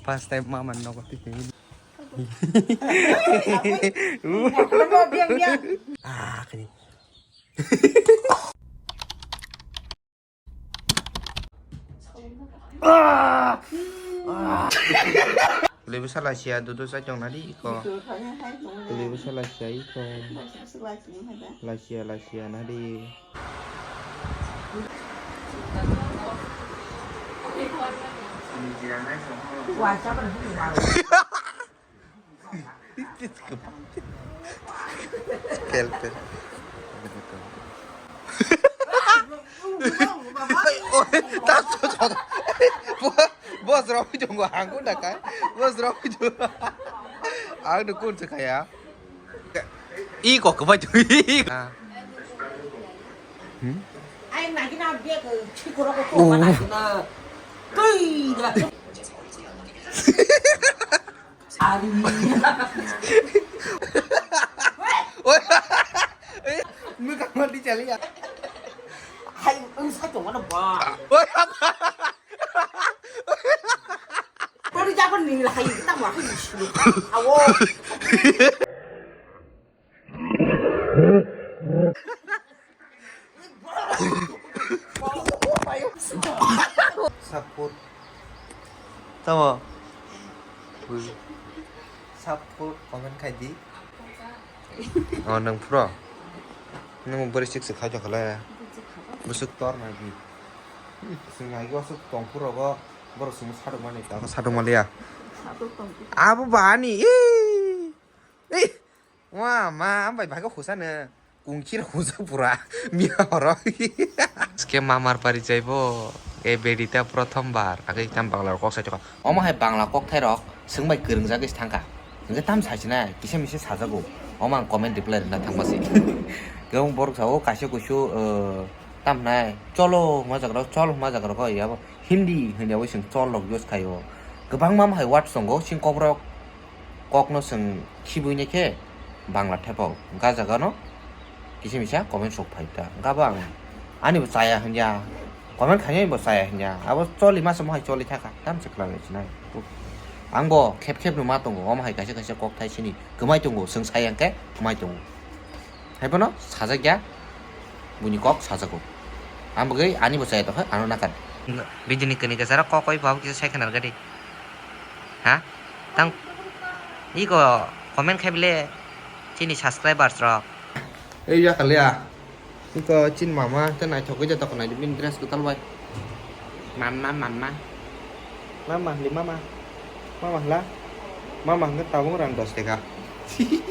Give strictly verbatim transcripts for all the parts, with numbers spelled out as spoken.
First time mama nogo twi twi. Ah, kini. Lebu sala sia dudu sa chong nadi ko. Lebu sala sia iko. Lasia, lasia nadi. Pel, pel. Boss rok tongo, ang ko dakai. Boss rok tongo. Ang dukun sekaya. I kok kebai tu. Hmm? Ai, nagi na dia ke chikoro ko ko mana na. Tui da. Ari. Oi. Eh, muka mati chali ya. Hai, ang sa tong mana ba. Oi. Tori jago ni hai ta wa hai sulu. Awo. Support. Tamo. Support comment khai di. Oh, nang pro. Nang beri sik sik khai jokhala. Busuk tor na di. Sing ai go suk tong pro go. Boro sung sadok mani ta sadok maliya. Abo bani. Ih. Ih. Wa ma, ambai bhai ko khusa ne. Kungchir khusa pura. Miya horo. Ske mamar pari jaibo. E bedi ta prothom bar. Age tam bangla kok sai choka. Omo hai bangla kok thai rok. Sung bai kwrwng jagwi thangka. Hingke tam sai sinai. Kisa misa sajago. Omo ang comment reply rina thangma si. Kebang borok sao kaisa kusu, eh, tam nai. Cholo hwnma jaga rok, chol hwnma jaga rok ko yabo. Hindi hwnwi abo sing chol rok use khaio. Kwbangma hai word tongo sing kokrok. Kokno chwng khibui nai khe Bangla thepa o. Ga jaga no kisa misa comment sok phai ta. Ga bo ang ani bo chaya hwnya. Comment khainai bo chaya hwnya. Abo choli masa mohai choli thaka. Tam se khlai sinai. Ang bo khep khep no ma tongo. Omo hai kaisa kaisa kok thai sini. Kwmai tongo. Chwng sai ang khe kwmai tongo. Hai bono sajak ya. Buini kok sajago. Ang bagwi ani bo chaya tongkha. Ano nakan. Video ni kani kasara kok oi bab kisa sai khana gadi. Ha? Tang iko comment khai bile chini subscribers rok. Ei ya kaliya. Iko chin mama te naithok gwi joto kwnai bini dress kwtal bai. Mama, mama. Mama hli mama. Mama hla. Mama hwnkhe tabung rang dos teka.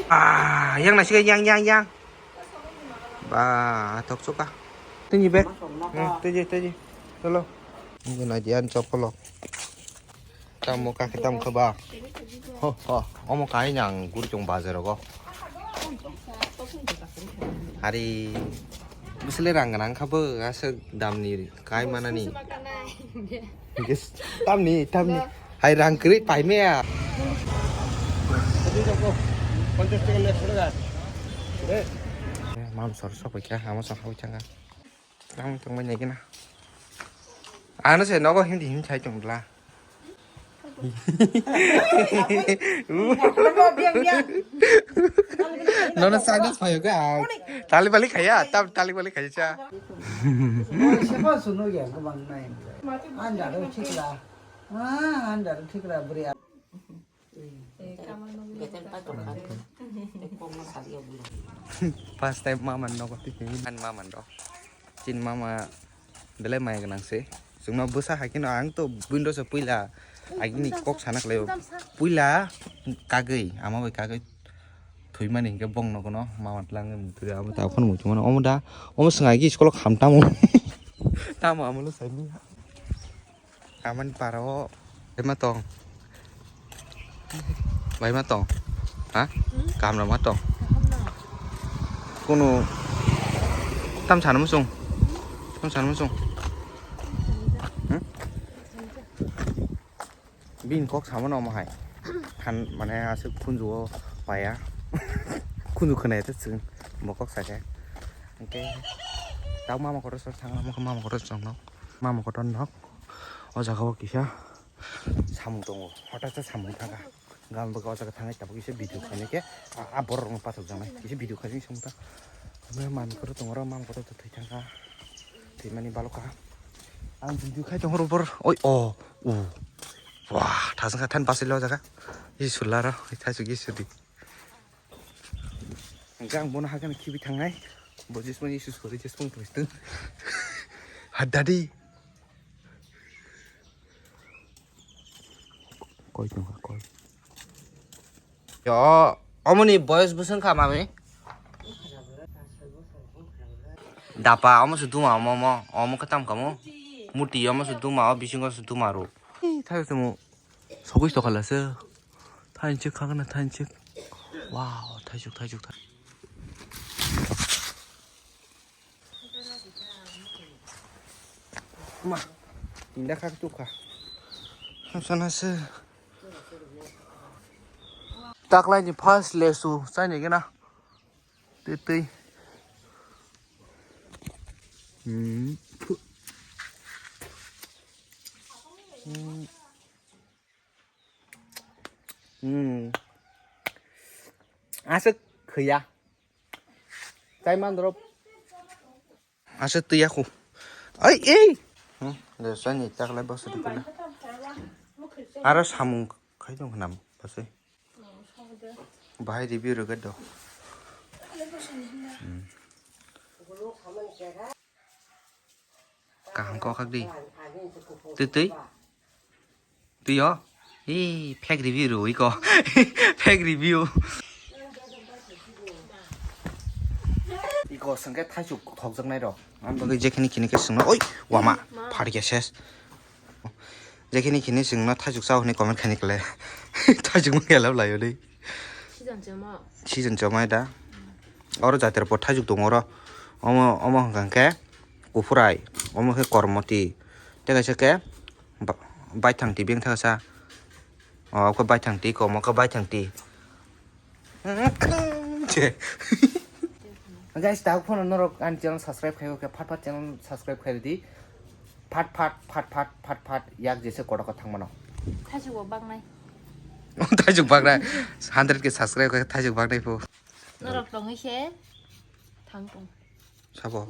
Ah, yang nasi yang yang yang. Ba, atok suka. Tini bag. Hmm, tiji, tiji. Cholo. Ini na dian chopolo. Tamo kaki tam keba. Ho, ho. Omo kai nang gurchung bazar go. Hari. Bisle rang nang kabo aswk damni kai manani. Yes. Tamni, tamni. Hai rang kwrwi paimaya. Mam sor sokoi kha, hamo song habo changa. Tang tong bai nai gina. Ano se nogo hindi hindi chai tong bla. Nono sagas payo ga. Tali bali khaya, tab tali bali khaya cha. Oi, siapa suno ya, kemana ini? Anda tuh cik lah. Ah, anda tuh cik lah, beri. First time mama nogo twi twi ani mama rok. Chin mama belai maya gwnang se. Chwngno bwsa hai kheno ang to buino se puila agini kok sana khlaio. Puila kagwi, ama bai kagwi thwimani hinkhe bong nogono mama twlangwi muthuya amo ta phano muthungmano. Omo da, omo swng agi school o kham tamo. Tamo amo lo saimanya. Amani para o bai ma tong. Bai ma tong. Ha? Kaham rok ma tong. Kunu tam sana musung. Tam sana musung. Hmm? Bini kok sama no mo hai. Han mane aswk khunju o paya. Khunju khwnai ta chwng bo kok sa khe. Hwnkhe tau mama kotor sor thang mama kotor song nok. Mama kotor nok. O jaga o kisa samung tongo, hota sa samung thangkha. Gam bwkha o jaga thangnai tabuk kisa video khainai khe, a, a borok rokno pathok jaknai kisa video khainai samung ta. Omo man kotor tongo, oro man kotor thwi thangkha, thwimani balokha. Ang video khai tongo oro bor, oi, o, u, wah, thasang kha than basai lo jaga. I sularo, i thaisu gi sudi. Hingke ang bono hakhe no khibi thangnai. Bo jesmani issue sori jesmani tong sitwng. Haddadi. Koi tongkha koi. Yo, omoni boyos bwswng kha mami. Dapa omo se duma omo omo omo khe tam kamo. Muti omo se duma o bisingo se duma ro. Ih, thai se mo. Sogwi tokhala se. Thainchik khakna thainchik. Wow, thaisuk, thaisuk, thaisuk. Ma, tinda khak tukha. Hamsana se. Taklaini first lesu, chaini gena. Twi, twi. Hmm. Hmm. Hmm. Aswk khwya. Chai mandrop. Aswk twi yakhu. Ai, ei. Hmm, de sani taklai bosu dikula. Aro samung khai dong khnam, bosai. Bahai review rwgwi do. Hmm. Kaham kok khak di. Twi twi. Twi o. Ee, fake review rwui ko. Fake review. Iko sengke thaisuk thokjaknai rok. Ang bagwi jekhini khini khe sengno. Oi, wama. Pharikya ses. Jekhini khini sengno thaisuk chao hwnwi comment khaini kle. Thaisuk mangya lab laio dei. Season chama. Season chama da. Oro jatira po thaisuk tongo oro. Omo, omo hwnkha khe kuphurai. Omo khe kormoti. Tei kaisa khe ba-, baithang twi beng thangsa. O khe baithang twi, komo khe baithang twi. Guys, ta phone norok ani channel subscribe khai khe phat phat channel subscribe khai di. Phat phat, phat phat, phat phat, yak jese kotor khe thangmano. Thaisuk bo baknai. Thaisuk baknai. Hundred ke subscribe khe thaisuk baknai pho. Norok tongwi se thang tong. Sabo.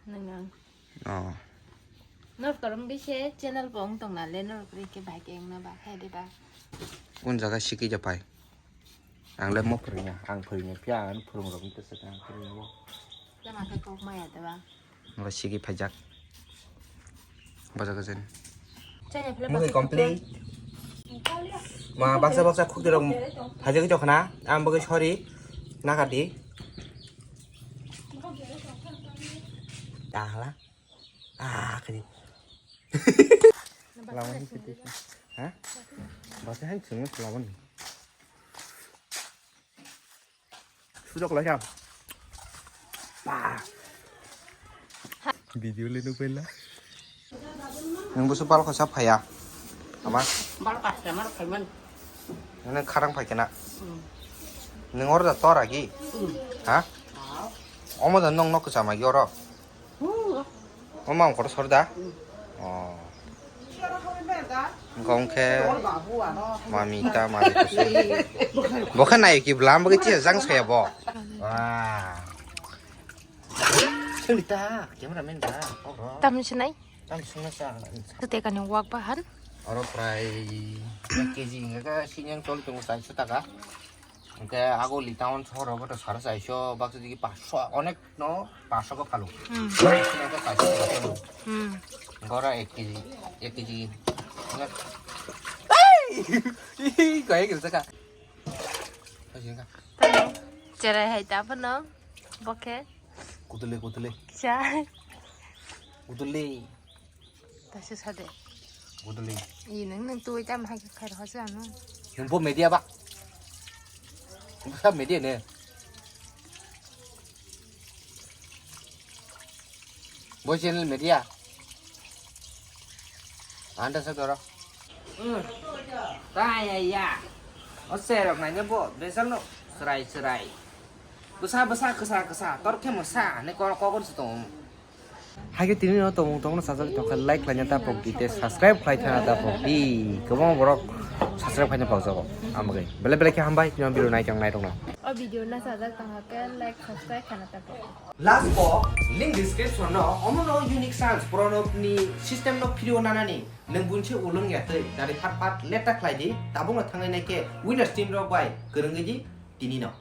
Nang nang. Oh. Norok torong bise channel bo wng tong nale norok rike bai ke wngna ba khai de ba. Kun jaga siki ja pai. Ang le mo phwrwngya, ang phwrwngya phiya ang phwrwng rok ni tesa ang phwrwngya bo. Lama khe kok maya de ba. Bo sigi phaijak. Bojak jen. Mui complete. Ma baksa baksa khukti rok phaijak jokna. Ang bagwi sorry. Nakadi. Dahla. Ah, kadi. Lamani siti. Ha? Baksa hai chungo lamani. Sujok lai kha. Pa. Video le nuk pela. Nang busu bal khosa phaya. Ama? Bal khosa mar khaiman. Nang kharang phai kena. Hmm. Nang or da tor agi. Hmm. Ha? Ah. Omo da nong nok sa ma gi oro. Hmm. Omo ang kotor sor da. Hmm. Oh. Gongkhe mami ta mami kusu. Bo khe nai ki bwlam bo khe chi jang saya bo. Wah. Suli ta cameraman da. Tam sinai. Tam sungna sa. Tete kani wak bahan. Oro prai ek kg hingga ka sinyang chol tongo chai sata ka. Hingke ago li town sohor rogo to sara chaiso baksa digi paso onek no paso ko phalu. Hmm. Onek no paso ko phalu. Hmm. Gora ek kg, ek kg. Hingke, ei, kaya gilsa ka. Kaya gilsa ka. Tamo, cherai hai ta phano, bokhe. Kutule, kutule. Chai. Kutule. Taisa sade. Bodolin. I nang nang tui tam hai khai rw sa no. Nang bo media ba. Nang sa media ne. Bo channel media. Anda sa doro. Hmm. Ta ya ya. O serok nai ne bo besal no. Serai serai. Bwsa bwsa kwsa kwsa tor khe mwsa ne kor kokor se tong. Haikhe tini no tongmung tongno sajak tongkha like khlaina tapok di tei subscribe khlai thana tapok di. Kwbangma borok subscribe khlaina pokjago. Amagwi belai belai khe hambai tini video naitong naitongno. O video no sajak tongkha khe like subscribe khlaina tapok. Last o link description no omo no unique chance prono ni system no phiri o nanani nwng bunse ulung ya tei dari phat phat leta khlai di tabuk no thangnai nai khe winners team rok bai kwrwngwi di tini no.